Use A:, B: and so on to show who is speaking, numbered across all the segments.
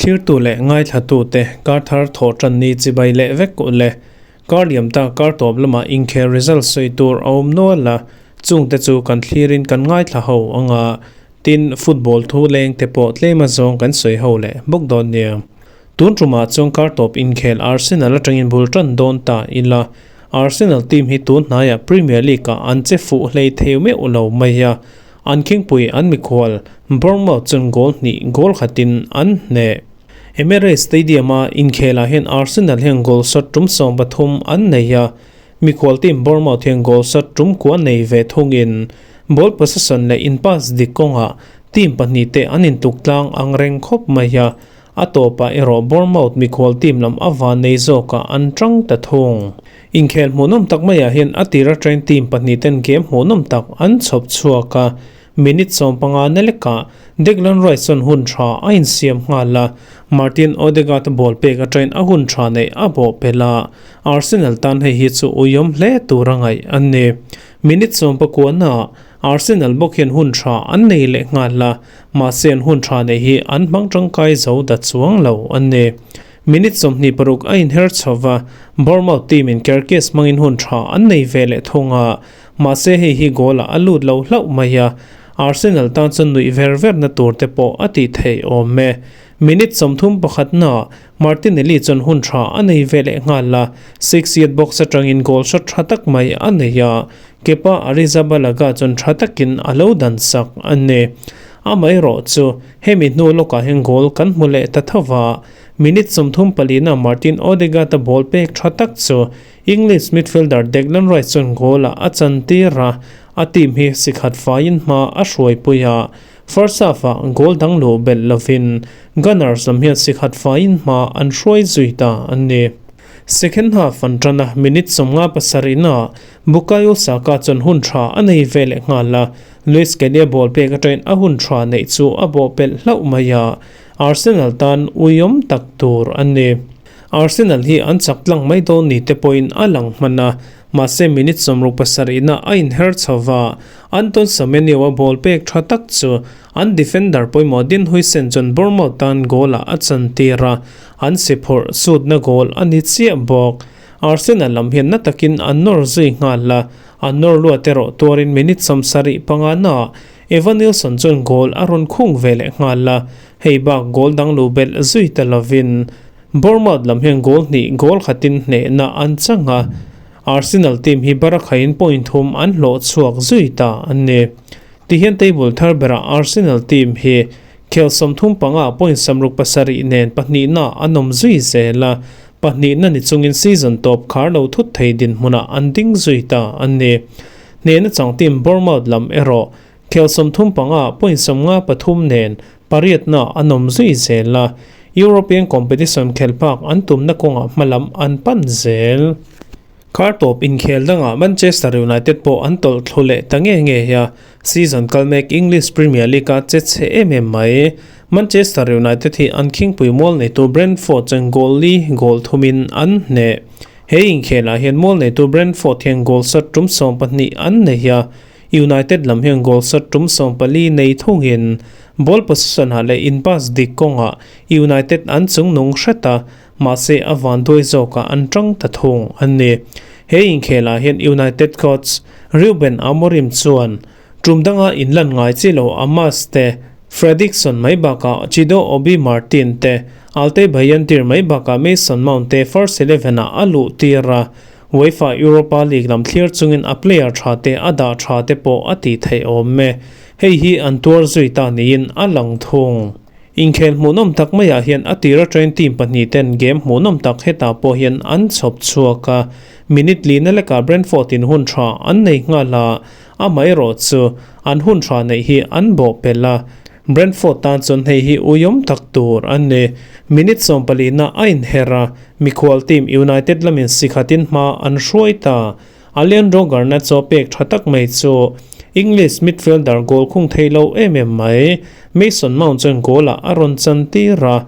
A: Thlirtu leh ngaithlatute kar thar thawh tan ni chibai leh vek u le. Kar liam ta kar tawp lamah inkhel result sawi tur a awm nual a, chungte chu kan thlirin kan ngaithla ho anga tin football thu leng te pawh tlem azawng kan sawi ho leh bawk dawn nia. Tun tumah chuan kar tawp inkhel Arsenal atangin bul tan dawn ta ila, Arsenal team hi tun hnaiah Premier League-ah an che fuh hlei theu meuh lo mai a, An khingpui an mikhual Bournemouth chuan goal hnih goal khatin an hneh. Emirates Stadium-a inkhelah hian Arsenal hian goal shot tum 13 an nei a, mikhual team Bournemouth hian goal shot tum kua nei ve thungin ball possession leh in pass dik kawngah team pahnihte an intuk tlang ang reng khawp mai a, a tawpah erawh Bournemouth mikhual team lam a van nei zawkah an tang ta thung. Inkhel hmuhnawm tak maiah hian a tira train team pahnihten game hmuhnawm tak an chhawp chhuak a, minute 15 na lekah Declan Rice chuan hun tha a insiam nghal a, Martin Odegaard ball pek atangin a hun tha neih a bawh pel a, Arsenal tan hei hi chu uiawm hle tur a ngaih a ni. Minute 19 naah Arsenal bawk hian hun tha an nei leh nghal a, mahse an hun tha neih hi an hmang tangkai zo da chuang lo a ni. Minute 26 a inher chho va, Bournemouth team in Kerkez hmangin hun tha an nei ve leh thung a, mahse hei hi goal ah a lut lo hlauh mai a, Arsenal tan chuan nuih ver ver na tur te pawh a tih theih awm e. Minute 31 na Martinelli chuan hun tha a nei ve leh nghal a, 6 yard box atangin goal shot tha tak mai a nei a, Kepa Arrizabalaga chuan tha takin a lo dan sak a ni. Amaherawh chu hemi hnu lawkah hian goal kan hmu leh ta tho va, Minute 34 na Martin Odegaard a ball pek tha tak chu English midfielder Declan Rice chuan goal ah a chan tir a, a team hi sikhat faiin hma a hruaipui a, first half ah goal dang luh belh lovin Gunners lam hian sikhat faiin hma an hruai zui ta a ni. Second half an tan a, minute 57 na Bukayo Saka chuan hun tha a nei ve leh nghal a, Luis Kelly a ball pek atangin a hun tha neih chu a bawh pelh hlauh mai a, Arsenal tan uiawm tak tur a ni. Arsenal hi an chak tlang mai dawn ni te pawhin a lang hman a, mahse minute 67 na a inher chho va, Anton Semenyo a ball pek tha tak chu an defender pawimawh Dean Huijsen chuan Bournemouth tan goal ah a chantir a, an si phurh sutna goal a ni chiah bawk. Arsenal lam hian na takin an nawr zui nghal a, an nawr luat erawh tuarin minute 75 na Evanilson chuan goal a rawn khung ve leh nghal a, hei bak goal dang lo belh zui ta lovin Bournemouth lam hian goal hnih goal khatin hnehna an chang a, Arsenal team hi barakhain point thum an hlawh chhuak zui ta a ni. Tihian table thar berah Arsenal team hi khel 35 point 67 nen pahnihna an awm zui zel a, pahnihna ni chungin season tawp khar lo thut thei dinhmunah an ding zui ta a ni. Hnehna chang team Bournemouth lam erawh khel 35 point 53 nen pariatna an awm zui zel a, European competition khel phak an tumna kawngah hmalam an pan zel. Kar tawp inkhel dangah Manchester United pawh an tawlh thlu leh ta nge nge a, season kal mek English Premier League a che chhe em em mai. Manchester United hi an khingpui mual neitu Brentford chuan goal li goal thumin an hneh. He inkhelah hian mual neitu Brentford hian goal shot tum 12 an nei a, United lam hian goal shot tum 14 nei thungin ball possession ah leh in pass dik kawngah United an chungnung hret a, mahse a van duai zawkah an tang ta thung a ni. He inkhelah hian United coach Ruben Amorim chuan tum danga inlan ngai chi lo Amas te, Fredriksson mai bakah Chido Obi Martin te, Altay Bayindir mai bakah Mason Mount te first eleven ah a luh tir a, UEFA Europa League lam thlir chungin a player tha te a dah tha te pawh a tih theih awm e. Hei hi an tuar zui ta niin a lang thung. Inkhel hmuhnawm tak maiah hian a tira train team pahnih ten game hmuhnawm tak hetah pawh hian an chhawp chhuak a, minute li na lekah Brentford in hun tha an nei nghal a, amaherawh chu an hun tha neih hi an bawh pel a, Brentford tan chuan hei hi uiawm tak tur a ni. Minute 14 na a inher a, mikhual team United lamin sikhatin hma an hruai ta. Alejandro Garnacho pek tha tak mai chu English midfielder goal khung thei lo em em mai. Mason Mount chuan goal ah a rawn chan tir a,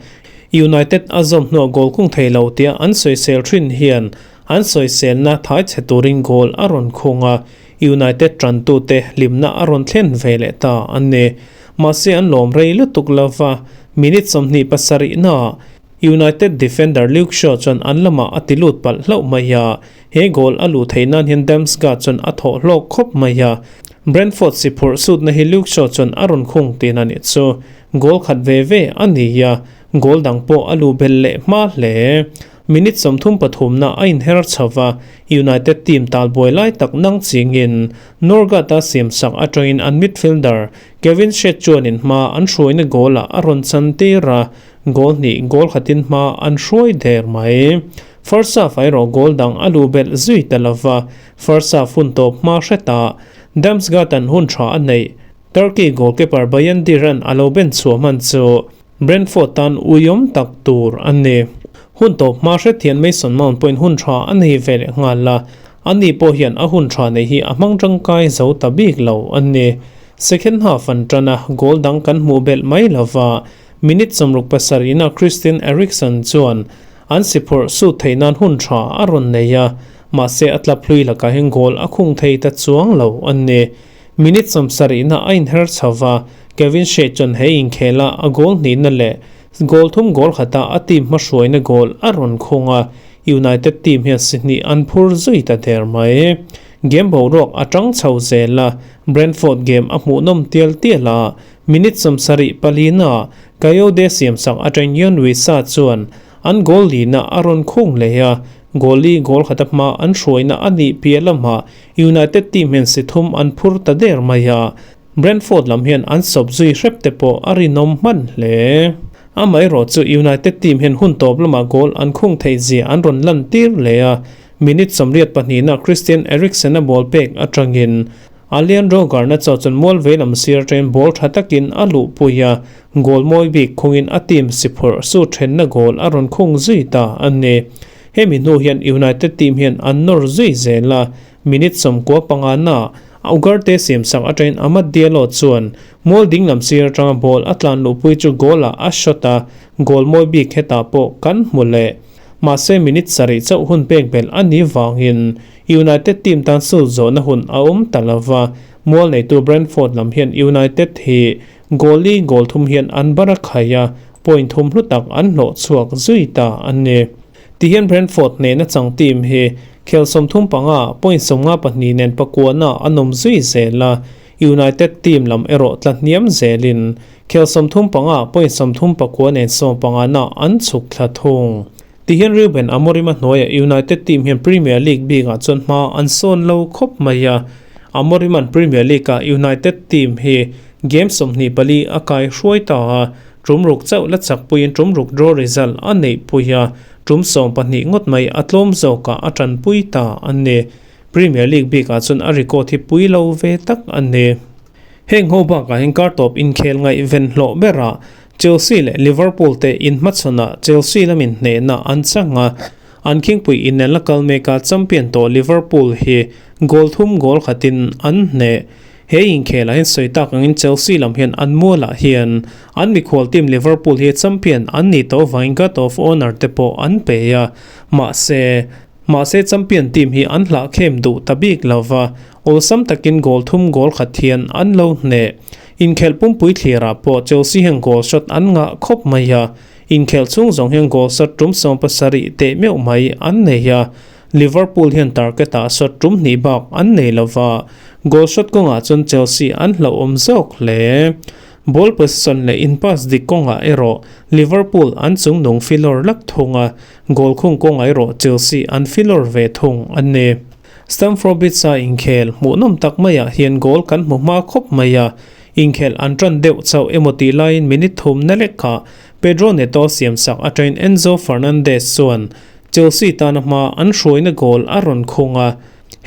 A: United a zawm hnuah goal khung thei lo tia an sawisel thin hian an sawiselna thai chhe turin goal a rawn khung a. United tantute hlimna a rawn thlen ve leh ta a ni. Mahse an lawm rei lutuk lova, minute 27 naah United defender Luke Shaw chuan an lamah a ti lut palh hlauh mai a, he goal a luh theih nan hian Damsgaard chuan a thawh hlawk khawp mai a. Brentford si phurh sutna hi Luke Shaw chuan a rawn khung tin a nih chu. Goal khat ve ve a ni a, goal dang pawh a luh belh leh hma hle. Minute 33 na a inher chho va, United team talbuai lai tak nang chingin Norgard-a siamsak atangin an midfielder Kevin Schade chuanin hma an hruaina goal-ah a rawn chantir a, Goal hnih goal khatin hma an hruai der mai. First half ah erawh goal dang a luh belh zui ta lova, first half hun tawp hma hretah Damsgaard an hun tha a neih. Turkey goalkeeper Bayindir-a'n a lo ben chhuah hman chu Brentford tan uiawm tak tur a ni. Hun tawp hma hret hian Mason Mount pawhin hun tha a nei ve leh nghal a, ani pawh hian a hun tha neih hi a hmang tangkai zo ta bik lo a ni. Second half an tan a, goal dang kan hmuh belh mai lova, Minute 67 ina Christian Eriksen chuan an si phurh sut theih nan hun tha a rawn nei a, mahse a tlap hlui lakah hian goal a khung thei ta chuang lo a ni. Minute 70 na a inher chho va, Kevin Schade chuan he inkhela a goal hnihna leh goal thum goal khata a team hmahruaina goal a rawn khung a, United team hian si hnih an phur zui ta der mai. Game boruak a tang chho zel a, Brentford game a hmuhnawm tial tial a, Minute 74 na Kayode siamsak atang Yoon Wissa chuan an goal lina a rawn khung leh a, goal li goal khata hma an hruaina a nih piah lamah United team hian si thum an phur ta der mai a, Brentford lam hian an sawp zui hrep te pawh a rinawm hman hle. Amaherawh chu United team hian hun tawp lamah goal an khung theih zia an rawn lan tir leh a, minute 82 na Christian Eriksen a ball pek atangin Alejandro Garnacho chuan mual vei lam sir atangin ball tha takin a luhpui a, goal mawi bik khungin a team si phurh su thenna goal a rawn khung zui ta a ni. Hemi hnu hian United team hian an nawr zui zel a, minute 95 na Ugarte siamsak atangin Amad Diallo chuan mual ding lam sir atanga ball a tlan luhpui chu goal ah a shot a, goal mawi bik hetah pawh kan hmu leh. Mahse minute 7 chauh hun pek belh a ni vangin United team tan sul zawhna hun a awm ta lova, mual neitu Brentford lam hian United hi goal li goal thum hian an bar a khai a, point thum hlu tak an hlawh chhuak zui ta a ni. Tihian Brentford hnehna chang team hi khel 35, point 52 nen pakuana an awm zui zel a, United team lam erawh tla hniam zelin khel 35, point 39 nen 15 na an chhuk thla thung. Tihian Ruben Amorim a hnuaiah United team hian Premier League bikah chuan hma an sawn lo khawp mai a. Amorim an Premier League ah United team hi game 24 a kai hruai ta a, tum ruk chauh la chak puiin tum ruk draw result a neih pui a, tum 12 ngawt mai a tlawm zawkah a tanpui ta a ni. Premier League bikah chuan a record hi pui lo ve tak a ni. Heng ho bakah hian kar tawp inkhel ngaihven hlawh berah Chelsea leh Liverpool te inhmachhawnah Chelsea lamin hnehna an chang a, an khingpui inel a kal mek a champion tawh Liverpool hi goal thum goal khatin an hneh. He inkhelah hian sawi tak angin Chelsea lam hian an mualah hian an mikhual team Liverpool hi champion an ni tawh avangin guard of honour te pawh an pe a, mahse mahse champion team hi an hlah khem duh ta bik lova, awlsam takin goal thum goal khat hian an lo hneh. Inkhelh pumpui thlirah pawh Chelsea hian goal shot an ngah khawp mai a, inkhelh chhung zawng hian goal shot tum 17 teh meuh mai an nei a, Liverpool hian target ah shot tum hnih bak an nei lova, goal shot kawngah chuan Chelsea an hlauhawm zawk hle. Ball possession leh in pass dik kawngah erawh Liverpool an chungnung filawr lak thung a, goal khung kawngah erawh Chelsea an filawr ve thung a ni. Stamford Bridge-a inkhel hmuhnawm tak maiah hian goal kan hmu hma khawp mai a, inkhel an tan deuh chauh emaw tih laiin minute thum na lekah Pedro Neto siamsak atangin Enzo Fernandez chuan Chelsea tana hma an hruaina goal a rawn khung a,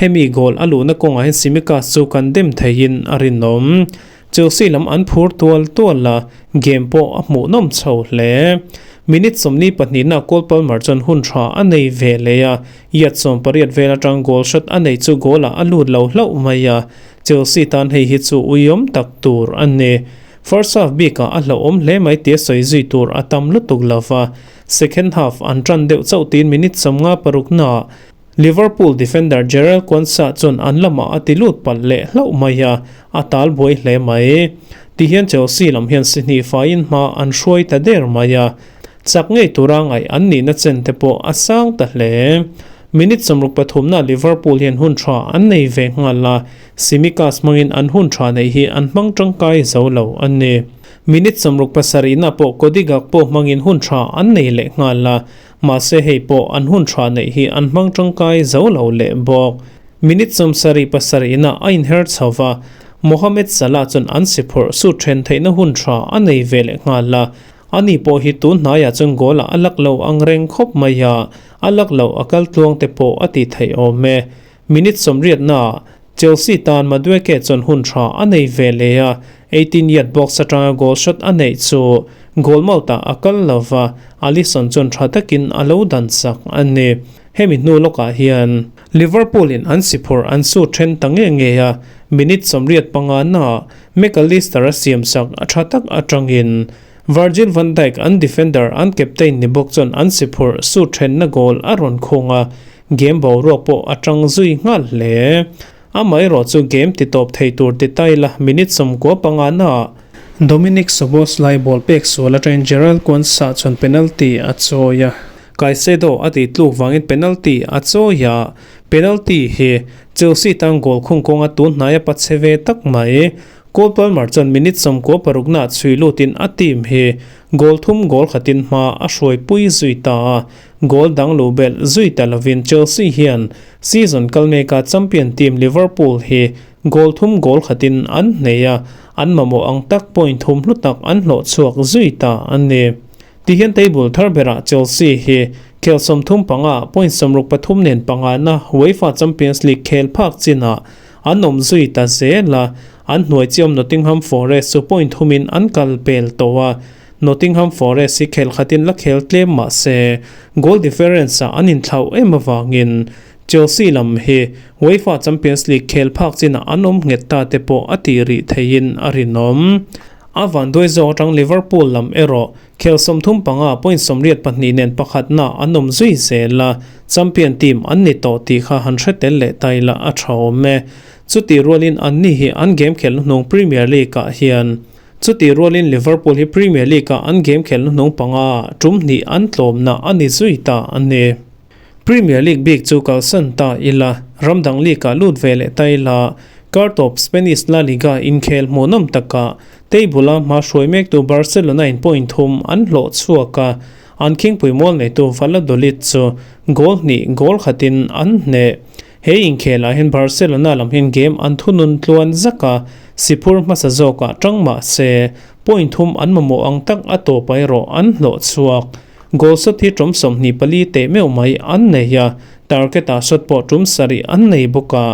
A: hemi goal a luhna kawngah hian Tsimikas chu kan dem theihin a rinawm. Chelsea lam an phur tual tual a, game pawh a hmuhnawm chho hle. Minute 42 na Cole Palmer chuan hun tha a nei ve leh a, yard 18 vel atang goal shot a nei chu goal ah a lut lo hlauh mai a, Chelsea tan hei hi chu uiawm tak tur a ni. First half bikah a hlauhawm hle mai tia sawi zui tur a tam lutuk lova, second half an tan deuh chauh tiin minute 56 na. Liverpool defender Jarell Quansah chuan an lamah a ti lut palh leh hlauh mai a, a tal buai hle mai. Tihian Chelsea lam hian si hnih faiin hma an hruai ta der mai a, chak ngei tura ngaih an nihna chen te pawh a sang ta hle. Minute 63 na Liverpool hian hun tha an nei ve nghal a, Tsimikas hmangin an hun tha neih hi an hmang tangkai zo lo a ni. Minute 67 na pawh Cody Gakpo hmangin hun tha an nei leh nghal a, mahse hei pawh an hun tha neih hi an hmang tangkai zo lo leh bawk. Minute 77 na a inher chho va, Mohamed Salah chuan an si phurh sut then theihna hun tha a nei ve leh nghal a, ani pawh hi tun hnaiah chuan goal ah a lak lo ang reng khawp mai a, a lak loh a kal tluang te pawh a ti theih awm e. Minute 80 na Chelsea tan Madueke chuan hun tha a nei ve leh a, 18 yard box atanga goal shot a neih chu goal mouth ah a kal lo va, Alisson chuan tha takin a lo dan sak a ni. Hemi hnu lawkah hian Liverpool in an si phurh an su then ta nge nge a, minute 85 na Mac Allister a siam sak a tha tak atangin Virgil van Dijk an defender an captain ni bawk chuan an si phurh su thenna goal a rawn khung a, game boruak pawh a tang zui nghal hle. Amaherawh chu game ti tawp thei tur ti tai la minute 95 na Dominik Szoboszlai ball pek sual atangin Jarell Quansah chuan penalty a chawi a. Caicedo a tih tluk vangin penalty a chawi a, penalty hi Chelsea tan goal khung kawnga tun hnaia pachhe ve tak mai. Cole Palmer chuan minute 96 na chhui lutin a team hi goal thum goal khatin hma a hruai pui zui ta a, goal dang lo belh zui ta lovin Chelsea hian season kal meka champion team Liverpool hi goal thum goal khatin an hnei a, an mamawh ang tak point thum hlu tak an hlawh chhuak zui ta a ni. Tihian table thar berah Chelsea hi khel 35 point 63 nen panga na UEFA Champions League khel phak chinah an awm zui ta zel a, an hnuai chiam Nottingham Forest chu point thumin an kal pel tawh a, Nottingham Forest hi khel khatin la khel tlem mah se goal difference ah an inthlauh em avangin Chelsea lam hi UEFA Champions League khel phak chinah an awm nghet ta te pawh a tih rih theihin a rinawm. A van duai zawk atang Liverpool lam erawh khel 35 point 82 nen pakhat na an awm zui zel a, champion team an ni tawh tih kha han hre tel leh tai la a tha awm e. Chuti rualin an ni hi an game khel hnuhnung Premier League ah hian Chuti rualin Liverpool hi Premier League ah an game khel hnuhnung panga tum hnih an tlawmna a ni zui ta a ni. Premier League bik chu kalsan ta ila, ramdang league ah lut ve leh ta ila, kar tawp Spanish La Liga inkhel hmuhnawm takah table a hma hruai mektu Barcelona in point thum an hlawh chhuak a, an khingpui mual neitu Valladolid chu goal hnih goal khatin an hneh. He inkhel ah hian Barcelona lam hian game an thunun tluan zak a, siphur hmasa zawkah tang mah se point thum an mamawh ang tak a tawp erawh an hlawh chhuak. Goal shot hi tum 24 teh meuh mai an nei a, target ah shot pawh tum sarih an nei bawk a,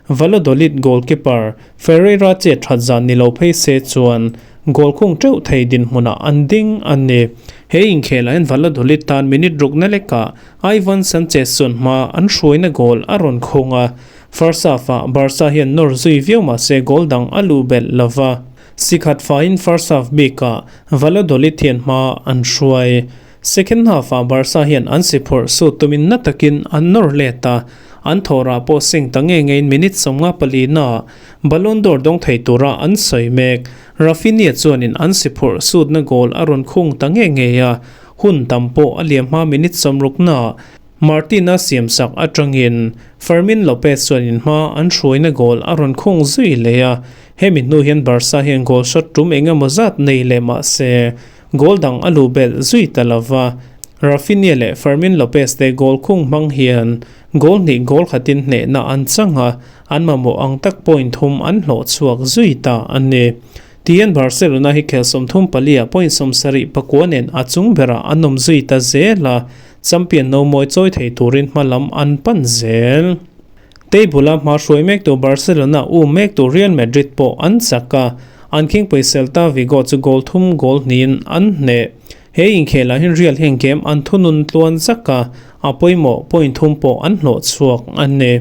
A: Valladolid goalkeeper Ferreira che that zan ni lo phei se chuan goal khung teuh thei dinhmunah an ding a ni. He inkhelah hian Valladolid tan minute rukna lekah Ivan Sanchez chuan hma an hruaina goal a rawn khung a, first half ah Barca hian nawr zui viau mah se goal dang a luh belh lova. Sikhat faiin first half bikah Valladolid hian hma an hruai. Second half ah Barca hian an si phurh sut tumin na takin an nawr let a, an thawhrah pawh seng ta nge ngeiin minute 54 na Ballon d'Or dawng thei tura an sawi mek. Raphinha chuanin an si phurh sutna goal a rawn khung ta nge ngei a, hun tam pawh a liam hma minute 60 na Martin a siam sak atangin Fermin Lopez chuanin hma an hruaina goal a rawn khung zui leh a, hemi hnu hian Barca hian goal shot tum engemaw zat nei leh mah se goal dang a luh belh zui ta lova. Raphinha leh Fermin Lopez te goal khung hmang hian goal hnih goal khatin hnehna an chang a, an mamawh ang tak point thum an hlawh chhuak zui ta a ni. Tihian Barcelona hi khel 34 ah point 79 nen a chung berah an awm zui ta zel a, champion no mawi chawi thei turin hma lam an pan zel. Table a hma hruai mek tu Barcelona u mek tu Real Madrid pawh an chak a, an khingpui Celta Vigo chu goal thum goal hnihin an hneh. He inkhelah hian Real hian game an thunun tluan zak a, a pawimawh point thum pawh an hlawh chhuak a ni.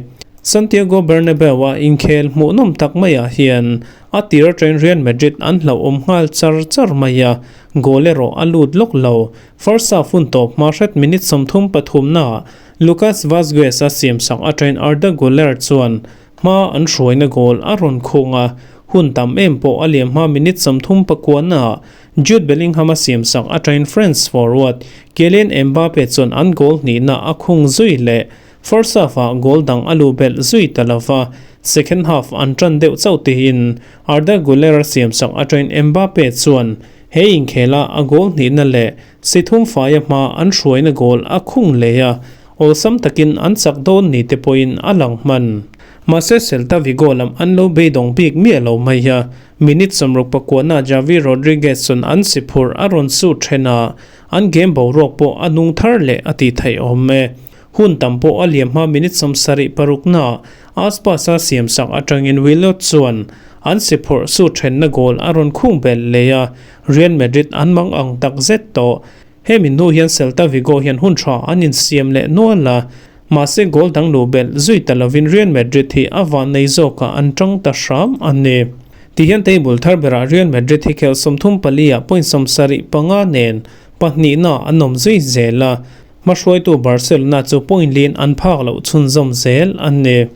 A: Santiago Bernabeu a inkhel hmuhnawm tak maiah hian a tir atangin Real Madrid an hlauhawm nghal char char mai a, goal erawh a lut lawk lo. First half hun tawp hma hret minute 33 na. Lucas Vazquez a siamsak atangin Arda Guler chuan hma an hruaina goal a rawn khung a, hun tam em pawh a liam hma minute 39 ah Jude Bellingham a siamsak atangin France forward Kylian Mbappe chuan an goal hnihna a khung zui leh. First half ah goal dang a luh belh zui ta lova, second half an tan deuh chauh tihin Arda Guler a siamsak atangin Mbappe chuan he inkhela a goal hnihna leh si thum faia hma an hruaina goal a khung leh a, awlsam takin an chak dawn ni te pawhin a lang hman. Mahse Celta Vigo lam an lo beidawng bik miah lo mai a, minute 69 Javi Rodriguez chuan an si phurh a rawn sut then a, an game boruak pawh a nung thar leh a tih theih awm e. Hun tam pawh a liam hma minute 76 ah Aspas a siamsak atangin Williot chuan an si phurh sut thenna goal a rawn khung belh leh a, Real Madrid an mang ang tak zet tawh. Hemi hnu hian Celta Vigo hian hun tha an insiam leh nual a, mahse goal dang luh belh zui ta lovin Real Madrid hi a van nei zawkah an tang ta hram a ni. Tihian table thar berah Real Madrid hi khelh 34 ah point 75 nen pahnihna an awm zui zel a, hmahruaitu Barcelona chu point lin an phak loh chhunzawm zel a ni.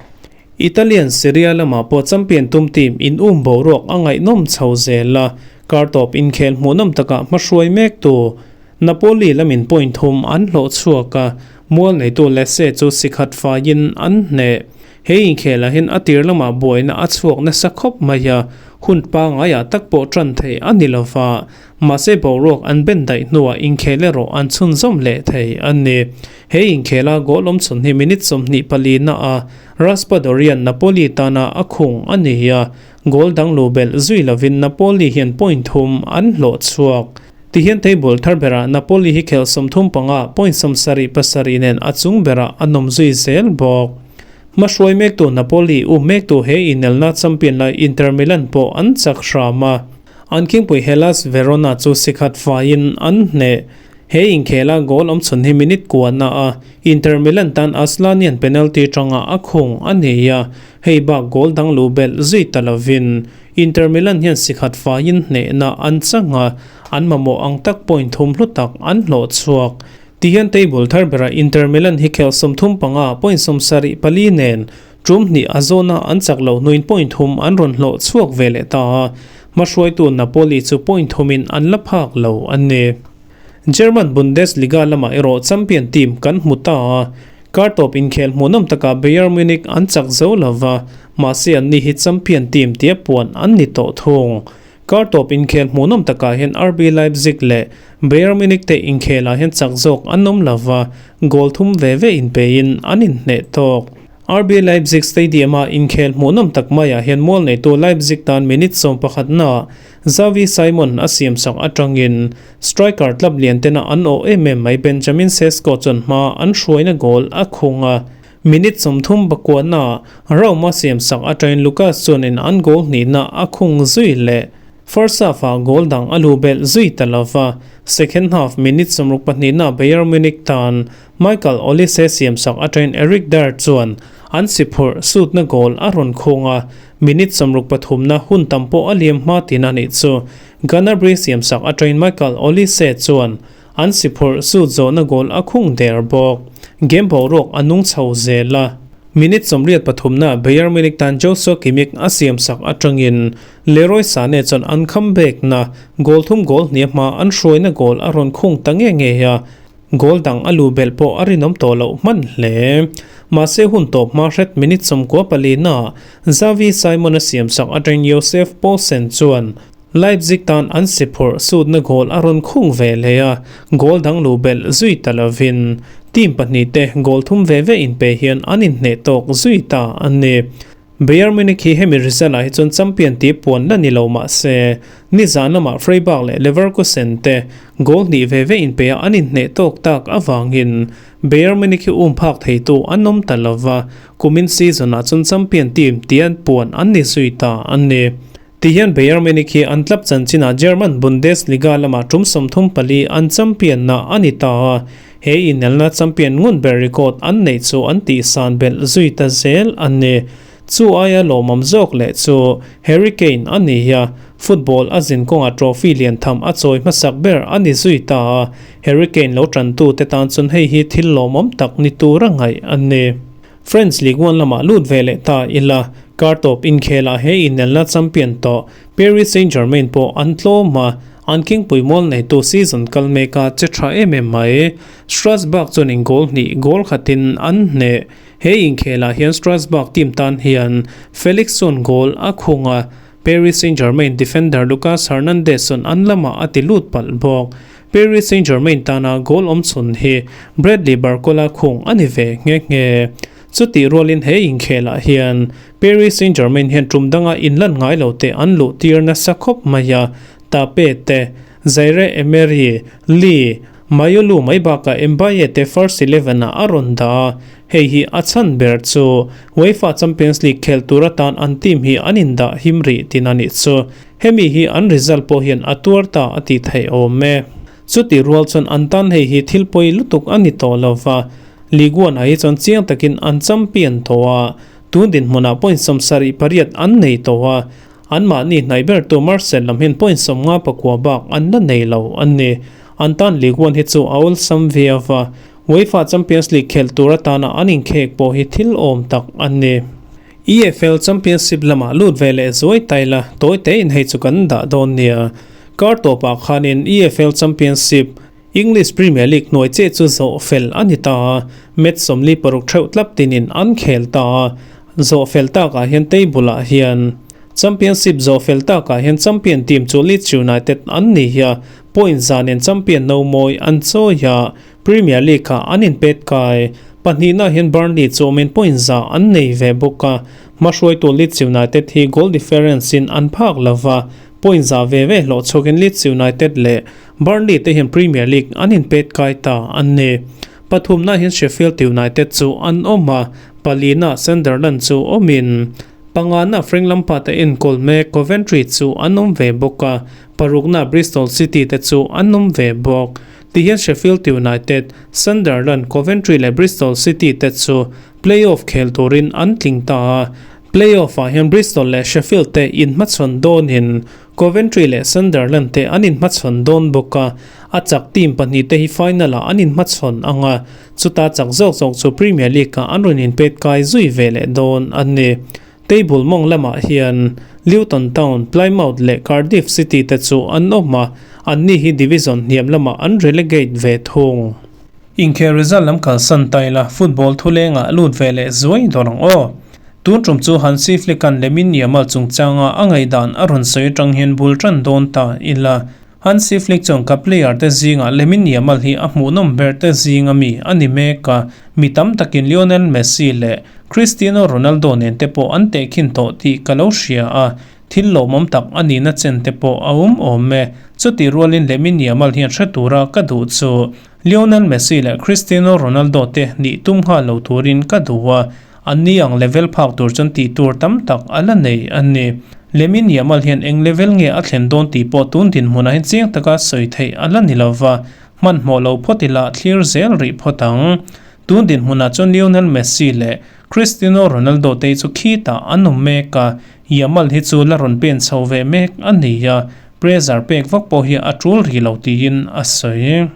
A: Italian Serie A lamah pawh champion tum team in um boruak a ngaihnawm chho zel a, kar tawp inkhel hmuhnawm takah hmahruai mek tu Napoli lamin point thum an hlawh chhuak a, mual neitu Lecce chu sikhat faiin an hneh. He inkhelah hian a tir lamah buaina a chhuak nasa khawp mai a, hun pangaiah tak pawh tan thei a ni lova, mahse boruak an ben daih hnuah inkhel erawh an chhunzawm leh thei a ni. He inkhela goal awm chhun hi minute 24 a Raspadorian Napoli tana a khung a ni a, goal dang lu belh zui lovin Napoli hian point thum an hlawh chhuak. Tihian table thar berah Napoli hi khel 35 point 77 nen a chung berah a nawm zui zel bawk. Hmahruai mektu Napoli um mektu he inelna champion lai Inter Milan pawh an chak hram a. An khingpui Hellas Verona chu sikhat faiin an hneh. He inkhela goal awm chhun hi minute kuana a Inter Milan tan Aslanian penalty tanga a khung a ni a, hei bak goal dang lu belh zui ta lovin Inter Milan hian sikhat faiin hnehna an chang a, an mamawh ang tak point thum hlu tak an hlawh chhuak. Tihian table thar berah Inter Milan hi khel 35 point 74 nen tum hnih a zawna an chak lo hnuin point thum an rawn hlawh chhuak ve leh ta a, hmahruaitu Napoli chu point thumin an la phak lo a ni. German Bundesliga lamah erawh champion team kan hmu ta a, kar tawp inkhel hmuhnawm takah Bayern Munich an chak zo lova, mahse an ni hi champion team tia puan an ni tawh thung. Kar tawp inkhel hmuhnawm takah hian RB Leipzig leh Bayern Munich te inkhelah hian chak zawk an awm lova, goal thum ve ve inpein an inhneh tawk. RB Leipzig Stadium a inkhel hmuhnawm tak maiah hian mual neitu Leipzig tan minute 11 ah Xavi Simon a siamsak atangin striker club lian tena an awh em em mai Benjamin Sesko chuan hma an hruaina goal a khung a, minute 39 ah Rauma siamsak atangin Lucas chuanin an goal hnihna a khung zui leh. First half ah goal dang a lu belh zui ta lova, second half minute 62 ah Bayern Munich tan Michael Olise siamsak atangin Eric Dier chuan an si phurh sutna goal a rawn khung a, minute 63 hun tam pawh a liam hma tin a nih chu. Gnabry siamsak atangin Michael Olise chuan an si phurh sut zawhna goal a khung der bawk. Game boruak a nung chho zel a. Minute 83 Bayern Munich tan Joshua Kimmich a siamsak atangin Leroy Sane chuan an comeback na goal thum goal hnia hma an hruaina goal a rawn khung ta nge nge a, goal dang a lu belh pawh a rinawm tawh loh hman hle. Mahse hun tawp hma hret minute 94 Xavi Simon a siamsak atangin Josef Poulsen chuan Leipzig tan an si phurh sutna goal a rawn khung ve leh a, goal dang lu belh zui ta lovin team pahnih te goal thum ve ve inpe hian an inhneh tawk zui ta a ni. Bayern Munich hi hemi result ah hi chuan champion ti puan la ni lo mahse nizan lamah Freiburg leh Leverkusen te goal hnih ve ve inpe a an inhneh tawk tak avangin Bayern Munich hi um phak theitu an awm ta lova, kumin season ah chuan champion team tian puan an ni zui ta a ni. Tihian Bayern Munich hi an club chanchinah German Bundesliga lamah tum 34 an champion na a ni ta a, he inelna champion ngun ber record an neih chu an tihsan belh zui ta zel a ni. Chu aia lawmawm zawk leh chu Harry Kane a ni a, football a zin kawngah trophy lian tham a chawi hmasak ber a ni zui ta a, Harry Kane lo tantute tan chuan hei hi thil lawmawm tak ni tura ngaih a ni. French Ligue 1 lamah lut ve leh ta ila, kar tawp inkhelah he inelna champion tawh Paris Saint-Germain pawh an tlawm a, an khingpui mual neitu season kal meka che tha em em mai. Strasbourg chuan in goal hnih goal khatin an hneh. He inkhelah hian Strasbourg team tan hian Felix chuan goal a khung a, Paris Saint-Germain defender Lucas Hernandez chuan an lamah a ti lut palh bawk. Paris Saint-Germain tana goal awm chhun hi Bradley Barcola khung a ni ve nghe nghe. Chutih rualin he inkhelah hian Paris Saint-Germain hian tum danga inlan ngai lo te an luh tir nasa khawp mai a, Tape te, Zaire Emery, Lee, Mayulu mai bakah Mbaye te first eleven ah a rawn dah a, hei hi a chhan ber chu UEFA Champions League khel tur atan an team hi an indah him rih tin a nih chu. Hemi hi an result pawh hian a tuar ta a tih theih awm e. Chuti rual chuan an tan hei hi thil pawi lutuk a ni tawh lo va, Ligue 1 ah hi chuan chiang takin an champion tawh a, tun dinhmunah point 78 an nei tawh a, Anmahni hnaih bertu Marcel lam hian point 59 bak an la nei lo a ni. An tan Ligue 1 hi chu a awlsam viau va, UEFA Champions League khelh tur atana an inkhek pawh hi thil awm tak a ni. EFL Championship lamah lut ve leh zuai taila tawi tein hei chu kan dah dawn nia. Kar tawpah khanin EFL Championship, English Premier League hnuai che chu zawh fel a ni ta a, match 46 theuh tlap tinin an khel ta a, zawh fel takah hian table ah hian Championship zawh fel takah hian champion team chu Leeds United an ni hi a, point zanin champion no mawi an chawi a, Premier League ah an inpet kai. Pahnihna hian Burnley chu awmin point za an nei ve bawk a, hmahruaitu Leeds United hi goal difference in an phak lova, point za ve ve hlawh chhuakin Leeds United leh Burnley te hian Premier League an inpet kai ta an ni. Pathumna hian Sheffield United chu an awm a, palina Sunderland chu awmin, pangana Frank Lampard a enkawl mek Coventry chu an awm ve bawk a, parukna Bristol City te chu an awm ve bawk. Tihian Sheffield United, Sunderland, Coventry leh Bristol City te chu play-off khel turin an tling ta a, play-off ah hian Bristol leh Sheffield te inhmachhawn dawnin Coventry leh Sunderland te an inhmachhawn dawn bawk a, a chak team pahnih te hi final ah an inhmachhawn ang a, chuta chak zawk zawk chu Premier League ah an rawn inpet kai zui ve leh dawn a ni. Table mawng lamah hian Luton Town, Plymouth leh Cardiff City te chu an awm a, anni hi division hniam lamah an relegate ve thung. Inkhel result lam kalsan ta ila, football thulengah lut ve leh zuai dawn ang aw. Tun tum chu Hansi Flick-a'n Lamine Yamal chungchanga a ngaihdan a rawn sawi atang hian bul tan dawn ta ila. Hansi Flick chuan ka player te zingah Lamine Yamal hi a hmuhnawm ber te zinga mi a ni mek a, mi tam takin Lionel Messi leh Cristiano Ronaldo nen te pawh an tehkhin tawh tih ka lo hria a, thil lawmawm tak a nihna chen te pawh a awm awm e. Chutih rualin Lamine Yamal hian hre tura ka duh chu Lionel Messi leh Cristiano Ronaldo te nih tum nghal lo turin ka duh a, Anni ang level phak tur chuan tih tur tam tak a la nei a ni. Lamine Yamal hian eng level nge a thlen dawn tih pawh tun dinhmunah hian chiang taka sawi theih a la ni lo va, hmanhmawh lo phawt ila thlir zel rih phawt ang. Tun dinhmunah chuan Lionel Messi leh Cristiano Ronaldo te hi chu khitah an awm mek a, Yamal hi chu la rawn pen chho ve mek a ni a, pressure pek vak pawh hi a tul rih lo tiin a sawi.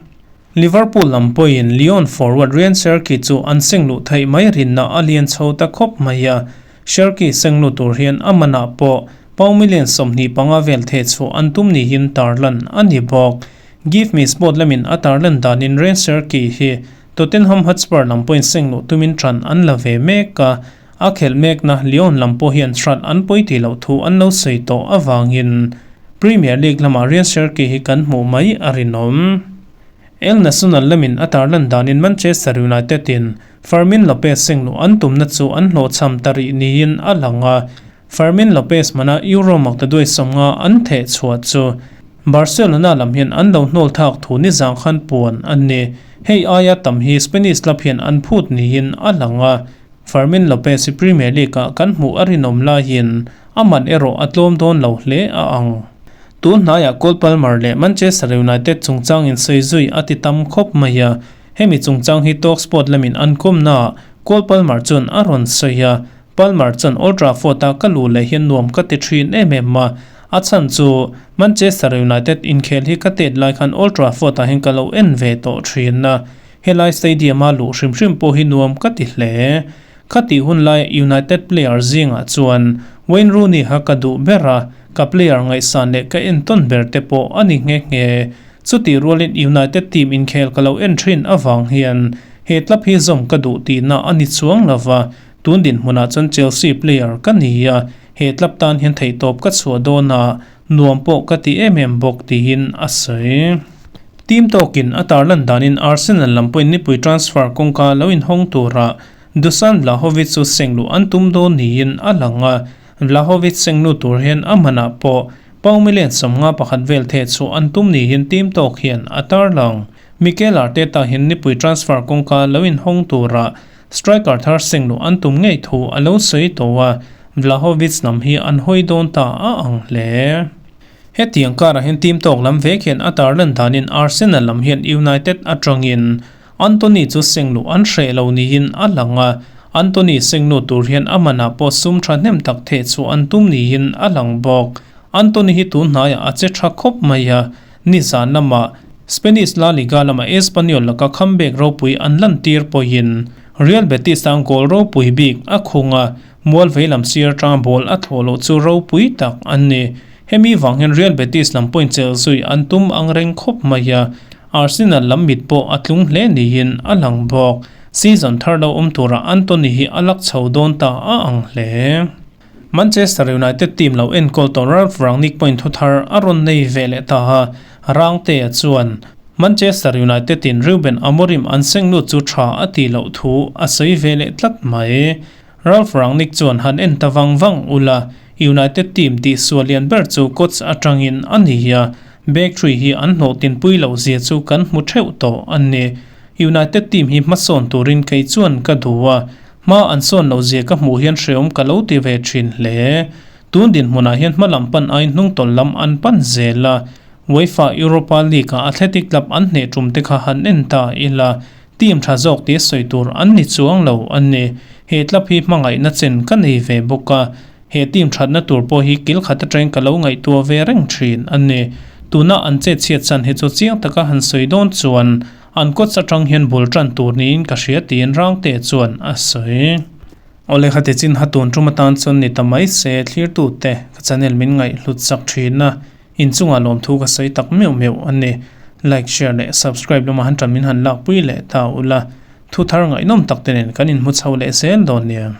A: Liverpool lam pawhin Lyon forward Ryan Cherki chu an seng luh theih mai rinna a lian chho ta khawp mai a, Cherki seng lut tur hian a manah pawh pound million 25 vel theh chhuah an tum niin tarlan a ni bawk. Give Me Sport lamin a tarlan danin Ryan Cherki hi Tottenham Hotspur lam pawhin seng luh tumin ṭan an la ve mek a, a khelh mekna Lyon lam pawh hian hrat an pawi tih loh thu an lo sawi tawh avangin Premier League lamah Ryan Cherki hi kan hmuh mai a rinawm. El Nacional lamin a tarlan danin Manchester United in Fermin Lopez sengluh an tumna chu an hlawhchham ta rih niin a lang a, Fermin Lopez hmana Euro maktaduai 50 an theh chhuah chu Barcelona lam hian an lo hnawl thak thu ni zang khan puan a ni. Hei aia tam hi Spanish club hian an phut niin a lang a, Fermin Lopez hi Premier League ah kan hmuh a rinawm laiin a man erawh a tlawm dawn lo hle a ang. Tun hnaiah Cole Palmer leh Manchester United chungchang in sawi zui a ti tam khawp mai a, hemi chungchang hi TalkSport lamin an kawmnaah Cole Palmer chuan a rawn sawi a. Palmer chuan Old Trafford-a ka luh leh hian nuam ka ti thin em em a, a chhan chu Manchester United inkhel hi ka tet lai khan Old Trafford-ah hian ka lo en ve tawh thin a, helai stadium-a luh hrim hrim pawh hi nuam ka ti hle. Khatih hun laia United player zingah chuan Wayne Rooney kha ka duh ber a, ka player ngaihsan leh ka entawn ber te pawh a ni nghe nghe. Chutih rualin United team inkhel ka lo en thin avang hian he club hi zawm ka duh tihna a ni chuang lo va, tun dinhmunah chuan Chelsea player ka ni a, he club tan hian theihtawp ka chhuah dawn a, nuam pawh ka ti em em bawk tiin a sawi. Team tawkin a tarlan danin Arsenal lam pawhin nipui transfer kawngka lo inhawng tura Dusan Vlahovic chu sengluh an tum dawn niin a lang a, Vlahovic sengnu tur hian a hmanah pawh Pau million 51 vel theh chhuah an tum niin team tawk hian a tarlang. Mikel Arteta hian nipui transfer kawngka lo inhawng tura striker thar sengluh an tum ngei thu a lo sawi tawh a, Vlahovic lam hi an hawi dawn ta a ang hle. Hetiang karah hian team tawk lam vek hian a tarlan danin Arsenal lam hian United atangin Antony chu sengluh an hreh lo niin a lang a, Antony sengnu tur hian a manah pawh sum thahnem tak theh chhuah an tum niin a lang bawk. Antony hi tun hnaiah a che tha khawp mai a, nizan lamah Spanish La Liga lama Espanyol laka comeback ropui an lantir pawhin Real Betis tan goal ropui bik a khung a, Mual veilam sir atanga ball a thlawh loh chu ropui tak an ni. Hemi vang hian Real Betis lam pawhin chelh zui an tum ang reng khawp mai a, Arsenal lam mit pawh a tlung hle niin a lang bawk. Season thar lo awm turah Antony hi a lak chho dawn ta a ang hle. Manchester United team lo enkawl tawh Ralf Rangnick pawhin thu thar a rawn nei ve leh ta a, Rangtea chuan Manchester United in Ruben Amorim an seng lut chu tha a tih loh thu a sawi ve leh tlat mai. Ralf Rangnick chuan han en ta vang vang ula, United team tih sual lian ber chu coach atangin a ni a, back three hi an hlawh tinpui loh zia chu kan hmu theuh tawh a ni. United team hi hmasawn turin kei chuan ka duh a, hma an sawn loh zia ka hmuh hian hreawm ka lo ti ve thin hle. Tun dinhmunah hian hma lam pan aiin hnungtawlh lam an pan zel a, UEFA Europa League-ah Athletic Club an hneh tum te kha han en ta ila, Team tha zawk tih sawi tur an ni chuang lo a ni. He club hi hmangaihna chen ka nei ve bawk a, he team thatna tur pawh hi kil khat atangin ka lo ngaihtuah ve reng thin a ni. Tuna an chet chhiat chan hi chu chiang taka han sawi dawn chuan an coach atang hian bul tan tur niin ka hria tiin Rangte chuan a sawi. Awle khati chin ha tun tum atan chuan ni ta mai se thlirtute ka channel min ngaihhlut chak thin a. Inchungah lawmthu ka sawi tak meuh meuh a ni. Like, share leh subscribe lamah han tan min han lakpui leh ta ula. Thu thar ngaihnawm tak te nen kan inhmu chho leh zel dawn nia.